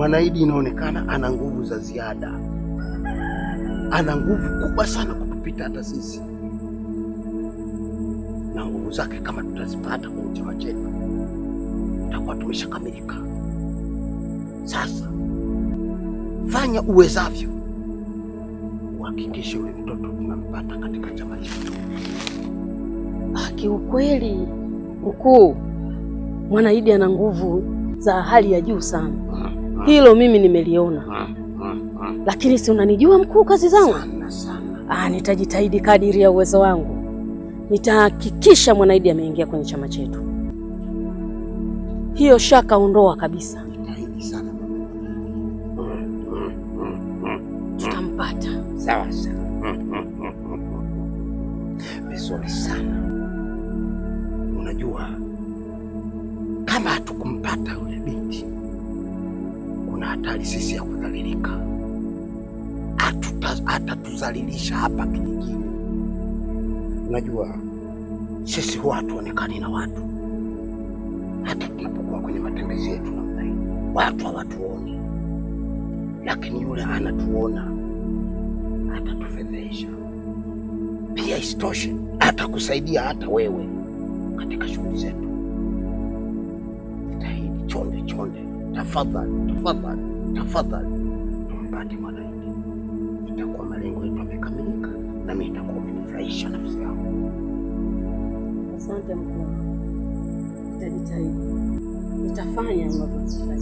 Mwanaidi inaonekana ana nguvu za ziada, ana nguvu kubwa sana kutupita hata sisi, na nguvu zake kama tutazipata kwenye chama chetu, tutakuwa tumeshakamilika. Sasa fanya uwezavyo uhakikishe yule mtoto tunampata katika chama chetu. Ah, kiukweli mkuu, Mwanaidi ana nguvu za hali ya juu sana, hilo mimi nimeliona, lakini si unanijua mkuu, kazi zangu Sana sana. Ah, nitajitahidi kadiri ya uwezo wangu, nitahakikisha Mwanaidi ameingia kwenye chama chetu. Hiyo shaka ondoa kabisa, Jitahidi sana mama. Tutampata. Sawa sawa. Vizuri sana. Unajua, kama hatukumpata yule binti, kuna hatari sisi ya kudhalilika. Atatuzalilisha hapa kijijini. Unajua, sisi huwa hatuonekani na watu, hata tunapokuwa kwenye matembezi yetu namna hii, watu hawatuoni, lakini yule anatuona, atatufedhesha. Pia isitoshe, atakusaidia hata wewe katika shughuli zetu. Jitahidi chonde chonde, tafadhali tafadhali tafadhali, tumpate Mwanaidi. Itakuwa malengo yetu yamekamilika, na mimi itakuwa umenifurahisha nafsi yangu. Asante mkuu, nitajitahidi, nitafanya unavyotaka.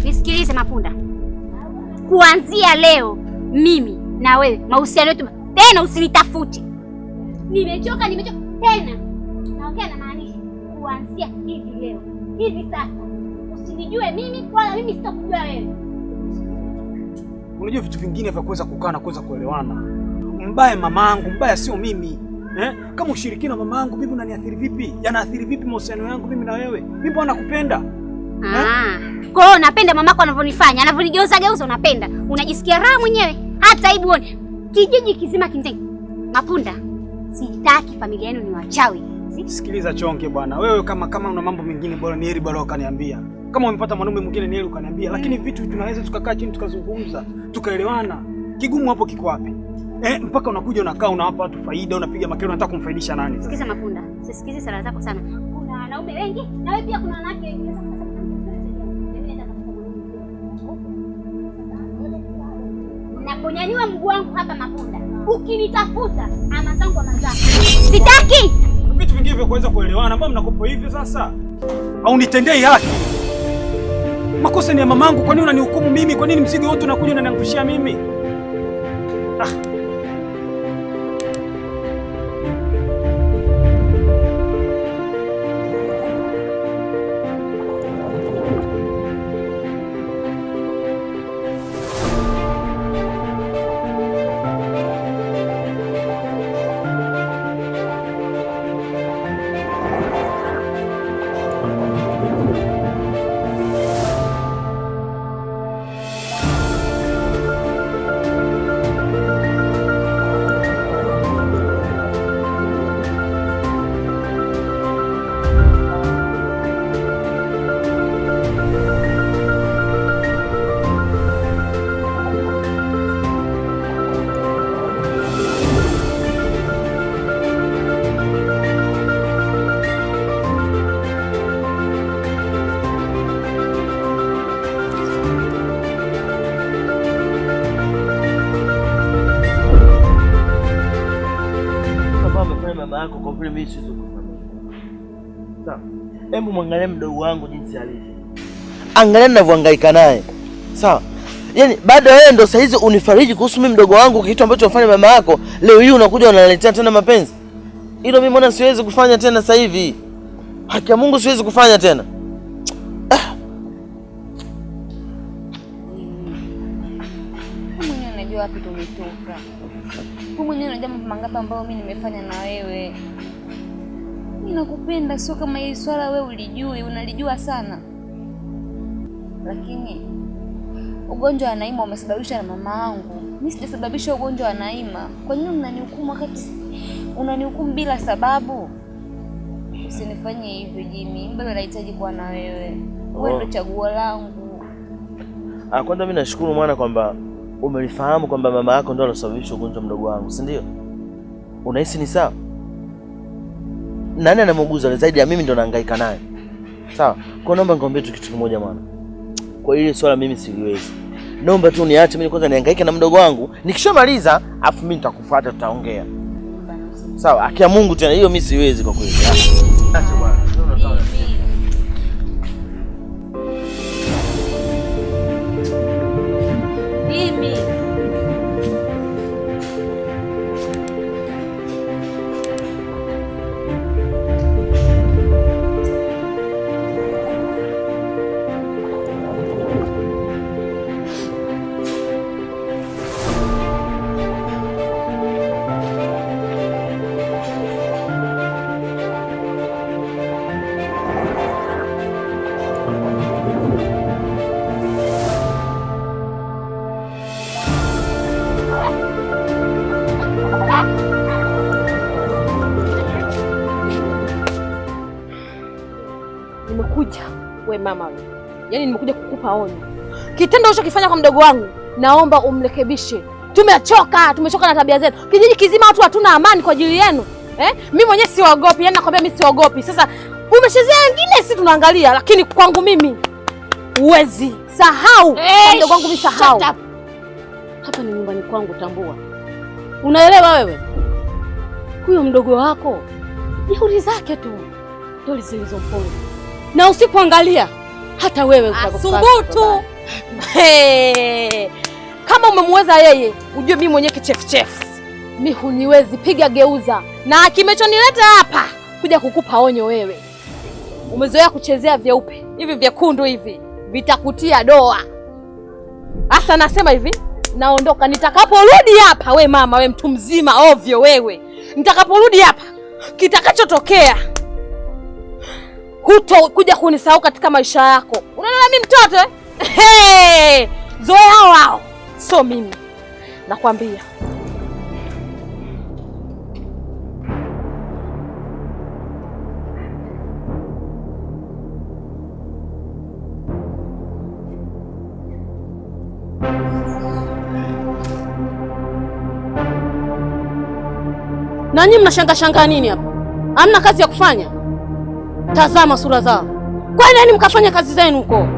Nisikilize Mapunda, kuanzia leo mimi na wewe mahusiano yetu tena, usinitafute. Nimechoka, nimechoka tena, naongea na maanisha, kuanzia hivi leo hivi sasa usinijue mimi wala mimi sitakujua wewe. Unajua vitu vingine vya kuweza kukaa na kuweza kuelewana. Mbaya mamangu, mbaya sio mimi. Eh? Kama ushirikina mamangu mimi unaniathiri vipi? Yanaathiri vipi mahusiano yangu mimi na wewe? Mimi bwana nakupenda. Ah, kwa hiyo unapenda mamako anavyonifanya, anavyonigeuza geuza, unapenda. Unajisikia raha mwenyewe, hata aibu huoni. Kijiji kizima kinitenge. Mapunda, sitaki familia yenu ni wachawi. Sikiliza Chonge bwana, wewe kama una mambo mengine bora ni heri bora ukaniambia. Kama umepata mwanaume mwingine ni heri ukaniambia, lakini vitu tunaweza tukakaa chini tukazungumza, tukaelewana. Kigumu hapo kiko wapi? Mpaka unakuja unakaa unawapa watu faida, unapiga makelele, unataka kumfaidisha nani sasa? Sikiza Mapunda, sisikizi sala zako sana. Kuna wanaume wengi na wewe pia kuna wanawake wengi. Unaweza kupata mwanamke mzuri zaidi yangu. Na mimi naweza kupata mwanaume mzuri. Naponyanyua mguu wangu hapa Mapunda, ukinitafuta ama zangu ama zako. Sitaki. Vitu vingine vya kuweza kuelewana, mbona mnakopo hivyo sasa? Au nitendei haki? Makosa ni ya mamangu, kwa nini unanihukumu mimi? Kwa nini mzigo wote unakuja unaniangushia mimi? Ah. Mama yako kwa vile mimi siwezi kukusamehe. Sawa. Hebu mwangalie mdogo wangu jinsi alivyo. Angalia ninavyohangaika naye. Sawa. Yaani bado wewe ndo saa hizi unifariji kuhusu mimi mdogo wangu kitu ambacho unafanya mama yako, leo hii unakuja unaniletea tena mapenzi. Hilo mimi mbona siwezi kufanya tena sasa hivi. Haki ya Mungu siwezi kufanya tena. Mwenyewe unajua unajua wapi tumetoka. Wewe mwenyewe unajua mambo mangapi ambayo mimi nimefanya na wewe. Mimi nakupenda, sio kama hili swala wewe ulijui, unalijua sana. Lakini ugonjwa wa Naima umesababishwa na mama yangu. Mimi sijasababisha ugonjwa wa Naima. Kwa nini unanihukumu wakati unanihukumu bila sababu? Usinifanye hivyo Jimmy, bado nahitaji kuwa na wewe. Wewe ndio chaguo langu. Kwanza mimi nashukuru mwana kwamba umelifahamu kwamba mama yako ndio alosababisha ugonjwa mdogo wangu, si ndio? Unahisi ni sawa? Nani anamuuguza zaidi ya mimi ndo nahangaika naye? Sawa. Kwa naomba nikwambie tu kitu kimoja mwana. Kwa ile swala mimi siliwezi. Naomba tu niache mimi kwanza nihangaike na mdogo wangu. Nikishamaliza afu mimi nitakufuata tutaongea. Sawa, akia Mungu tena hiyo mimi siwezi kwa kweli. Acha bwana. Mimi nimekuja we mama we. Yaani nimekuja kukupa onyo. Kitendo ulichokifanya kwa mdogo wangu, naomba umrekebishe. Tumechoka, tumechoka na tabia zetu. Kijiji kizima watu hatuna amani kwa ajili yenu. Mimi mwenyewe siogopi, yaani nakwambia mimi siogopi. Sasa umechezea wengine sisi tunaangalia, lakini kwangu mimi uwezi. Sahau. Kwa mdogo wangu mimi sahau. Hapa ni nyumbani kwangu, tambua. Unaelewa wewe? Huyo mdogo wako jeuri zake tu ndio zilizomponza. Na usipoangalia hata wewe asubutu. Hey, kama umemweza yeye, ujue mimi mwenyewe kichefuchefu. Mimi huniwezi, piga geuza. Na kimechonileta hapa kuja kukupa onyo wewe. Umezoea kuchezea vyeupe, hivi vyekundu hivi vitakutia doa. Asa nasema hivi, naondoka nitakaporudi hapa. We mama, we mtu mzima ovyo wewe. Nitakaporudi hapa kitakachotokea huto kuja kunisahau katika maisha yako. Unaona mimi mtoto eh? Hey! Zoea hao hao. So mimi nakwambia. Na nyinyi mnashanga shanga nini hapa? Hamna kazi ya kufanya? Tazama sura zao. Kwa nini mkafanya kazi zenu huko?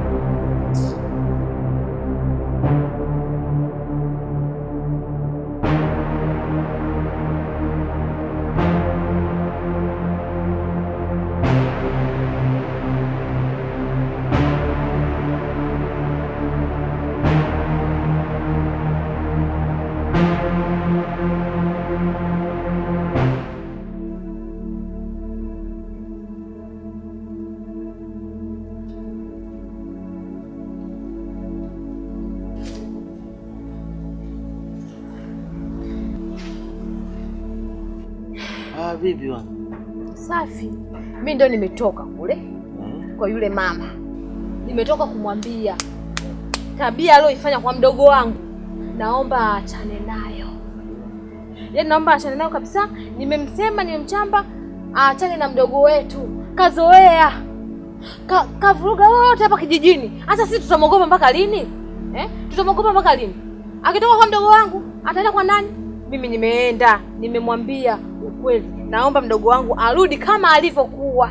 Vipi bwana? Safi. Mimi ndio nimetoka kule kwa yule mama. Nimetoka kumwambia tabia aliyoifanya kwa mdogo wangu naomba aachane nayo. Yaani naomba aachane nayo kabisa. Nimemsema, nimemchamba aachane na mdogo wetu. Kazoea. Kavuruga wote hapa kijijini. Hata sisi tutamwogopa mpaka lini? Tutamwogopa mpaka lini? Akitoka kwa mdogo wangu, ataenda kwa nani? Mimi nimeenda, nimemwambia ukweli. Naomba mdogo wangu arudi kama alivyokuwa.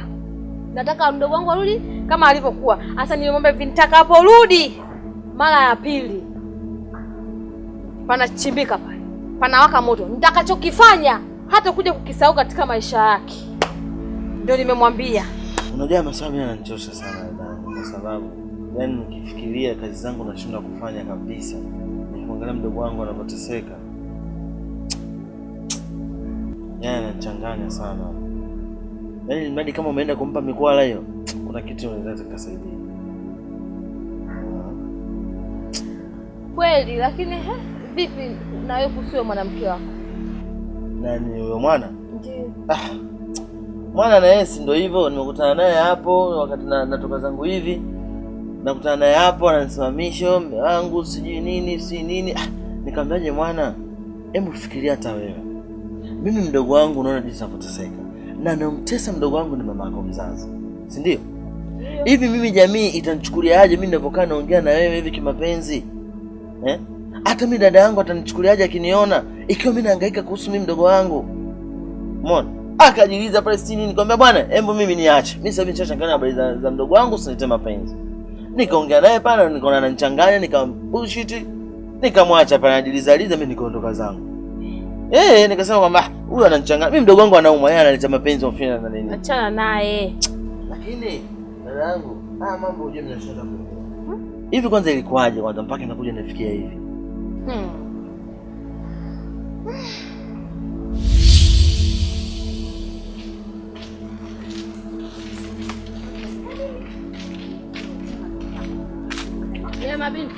Nataka mdogo wangu arudi kama alivyokuwa. Sasa nimemwambia hivi, nitakaporudi mara ya pili panachimbika pale, panawaka moto. Nitakachokifanya hata kuja kukisahau katika maisha yake. Ndio nimemwambia. Unajua maswali yananichosha sana dadangu, kwa sababu yani nikifikiria kazi zangu nashindwa kufanya kabisa. Nikimwangalia mdogo wangu anapoteseka, yani anachanganya sana. Yaani mradi kama umeenda kumpa mikwala hiyo, kuna kitu unaweza kusaidia. Kweli, lakini Vipi na wewe kuhusu mwanamke wako? Nani huyo mwana? Ndio. Ah, mwana na yeye si ndio hivyo, nimekutana naye hapo wakati natoka zangu hivi. Nakutana naye hapo ananisimamisha, mume wangu sijui nini, si nini. Ah, nikamwambiaje mwana, hebu fikiria hata wewe. Mimi mdogo wangu unaona jinsi anavyoteseka. Na anamtesa mdogo wangu ni mama yako mzazi. Si ndio? Hivi mimi jamii itanichukuliaje mimi ninavyokaa naongea na wewe hivi kimapenzi? Eh? Hata mimi dada yangu atanichukuliaje akiniona ikiwa mimi nahangaika kuhusu mimi mdogo wangu? Umeona? Akajiuliza pale si nini, nikamwambia bwana, hebu mimi niache. Mimi sasa hivi nishachanganya habari za mdogo wangu, usinilete mapenzi. Nikaongea naye pale, nikaona ananichanganya, nikambullshit. Nikamwacha pale anajiliza liza, mimi nikaondoka zangu. Nikasema kwamba huyu ananichanganya. Mimi mdogo wangu anaumwa, yeye analeta mapenzi mfina na nini. Achana naye. Lakini dada yangu, haya mambo unajua mnashinda kuelewa. Hivi kwanza ilikuwaje kwanza mpaka inakuja inafikia hivi? Ye mabinti.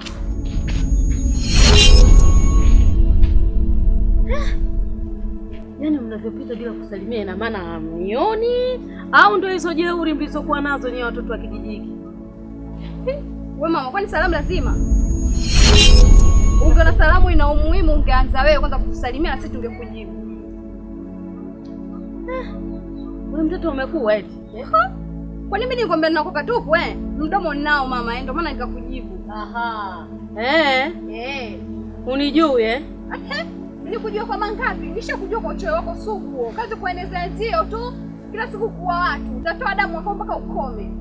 Yaani mnavyopita bila kusalimia ina maana hamnioni au ndio hizo jeuri mlizokuwa nazo nyewe watoto wa kijiji hiki? Wewe mama, kwani salamu lazima? Ungeona salamu ina umuhimu ungeanza wewe kwanza kutusalimia na sisi tungekujibu. Wewe mtoto umekuwa eti? Kwa nini mimi nikwambia ninakoka tupu eh? Mdomo ninao mama, ndio maana nikakujibu. Aha. Unijui eh? Nilikujua kwa mangapi? Nishakujua kwa uchoyo wako sugu. Kazi kuenezea nzio tu. Kila siku kuwa watu. Utatoa damu wako mpaka ukome.